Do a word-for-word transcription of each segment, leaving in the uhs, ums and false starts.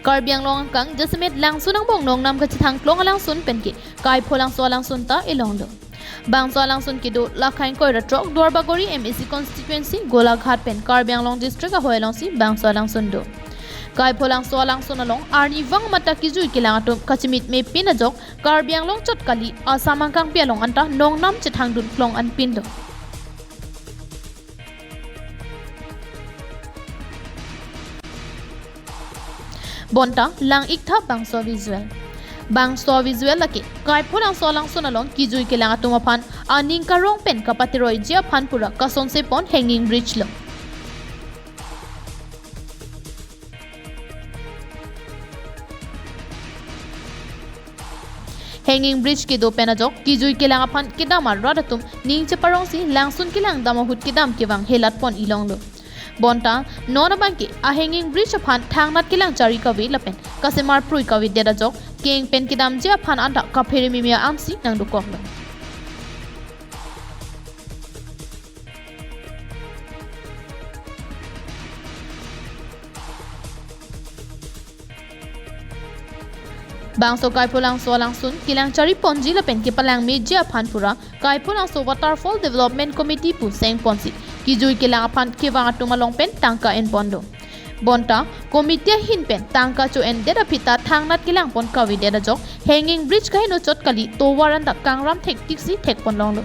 Karbi Anglong angkang jasemet langsun angbong nongnam kachethang klong alangsun penke Kaiphulangso alangsun ta elonglo. Bangso alangsun kedo Lakhaing Koira throk Duarbagori M A C constituency Golaghat pen Karbi Anglong district ahoi alongsi bangso alangsun do. Kaiphulangso alangsun along arnivang mata kejui kelang atum kachemitme pin ajok Karbi Anglong chot kali Assam angkangpi along anta nongnam chethangdun klong anpinlo. Bonta lang-iktha bangso visual. Bangso visual lake Kaiphulangso alangsun along kejui kelang atum aphan aning karong pen kapateroiji aphan pura kasonse pon hanging bridge lo. Hanging bridge kedo pen ajok kejui kelang aphan kedam arat atum ning cheparongsi langsun kelang dam ahut kedam kevang helat pon elonglo. Bonta non abangke a hanging bridge aphan thangnat kelang chari kave lapen kasemar prui kavedet ajok keng pen kedamji aphan anta kaphere mimia ansi nangdokoklo. Bangso Kaiphulangso alangsun kelang chari ponji lapen kepalangmeji aphan pura Kaiphulangso Waterfall Development Committee pu seng ponsi kejui kelang aphan kevang atum along pen tangka en pon do. Bonta committee ahin pen tangka cho-endet aphi ta thangnat kelang pon kavedet ajok hanging bridge kaheno chot kali tovar anta kangram thektiksi thek pon longlo.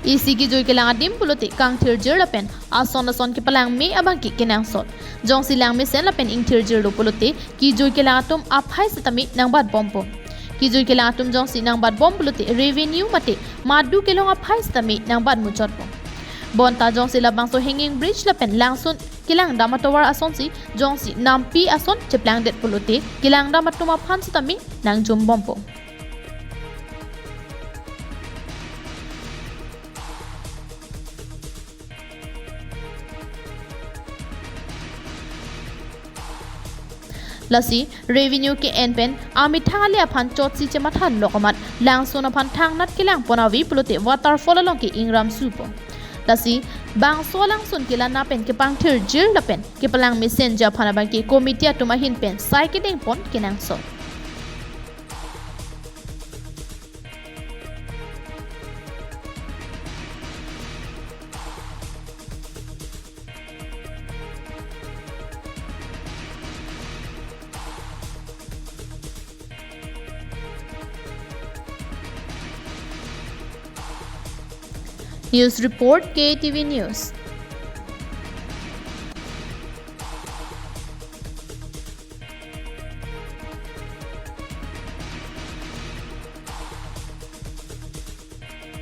Isi kejui kelang adim pulote kangthirjir lapen ason ason kepalangme abangke kenangsot. Jongsi langmesen lapen ingthirjirlo pulote kejui kelang atum aphai setame nangbat bompo. Kejui kelang atum jongsi nangbat bom pulote revenue mate madu kelong aphai setame nangbat muchotpo. Bonta jongsi labangso hanging bridge lapen langsun kelang dam atovar asonsi jongsi nampi ason cheplangdet pulote kelang dam atum aphan setame nangjum bompo. Lasi revenue ke-en pen amethang ale aphan chotsi chematha lok amat langsun aphan thangnat kelang pon ave pulote waterfall along ke ingram supo. Lasi bangso alangsun kelana pen kepangthirjir lapen kepalangmesenji aphan abangke committee atum ahin pen sai kedeng pon kenangsot. News report, K T V News.